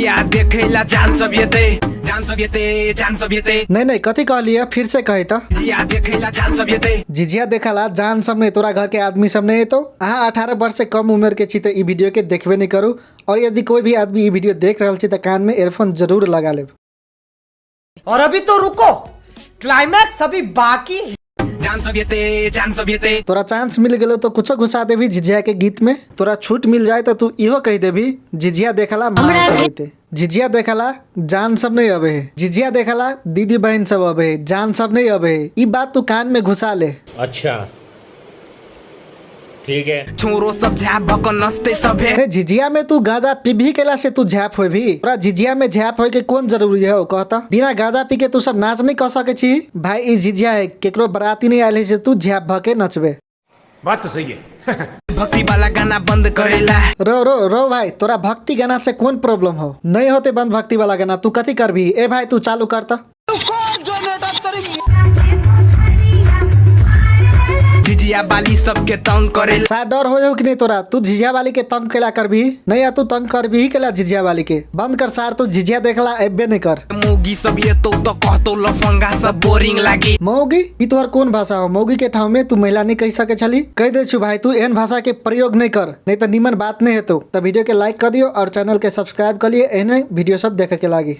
झिझिया देखेला जान सब येते, जान सब येते, जान सब येते। नहीं नहीं, कथी कहलिए फिर से कही त। झिझिया देखेला जान सब येते। झिझिया देखेला जान सब नहीं, तोरा घर के आदमी सब नहीं तो अहाँ 18 वर्ष से कम उम्र के छी त ई वीडियो के देखबे नहीं करू। और यदि कोई भी आदमी ई वीडियो देख रहल छी त कान में एयरफोन जरूर लगा लेब। और अभी तो रुको, क्लाइमैक्स अभी बाकी है। जान सब येते, जान सब येते। तोरा चांस मिल गेलो तो कुछो घुसा देबी झिझिया के गीत में। तोरा छूट मिल जाए तो तू इहो कह देबी झिझिया देखला माँ सब एते, झिझिया देखला जान सब नहीं अबे है, झिझिया देखला दीदी बहन सब अबे है, जान सब नहीं अबे है। ई बात तू कान में घुसा ले। अच्छा ठीक है। छोरो सब झाप भक नस्ते सभे। अरे झिझिया में तू गांजा पीबी केला से तू झाप होबी? तोरा झिझिया में झाप होय के कोन जरूरी है कहता? बिना गांजा पी के तू सब नाच नहीं कर सके छी भाई। ई झिझिया है, केकरो बराती नहीं आयल है से तू झाप भके नचबे। बात तो सही है। भक्ति वाला गाना बंद करेला। रो रो रो भाई, तोरा भक्ति गाना से कौन प्रॉब्लम हो? नहीं होते बंद भक्ति वाला गाना, तू कथी करबी? ए भाई तू चालू करता। झिझिया बाली सबके तंग करेला। साथ डर हो कि नहीं तोरा? तू झिझिया वाली के तंग केला करबी? नहीं या तू तंग करबी ही केला झिझिया वाली के? बंद कर सार, तू झिझिया देखला एबे नहीं कर। मौगी सब ये तो कहतो लफंगा सब बोरिंग लागे। मौगी ई तोहर कौन भाषा हो? मौगी के ठाव में तू महिला नहीं कह सके छली? कह दे छु भाई, तू एहन भाषा के प्रयोग नहीं कर, नहीं तो निमन बात नहीं हेतो। तो वीडियो के लाइक कर दियो और चैनल के सब्सक्राइब कर लिए एहने वीडियो सब देखे के लागी।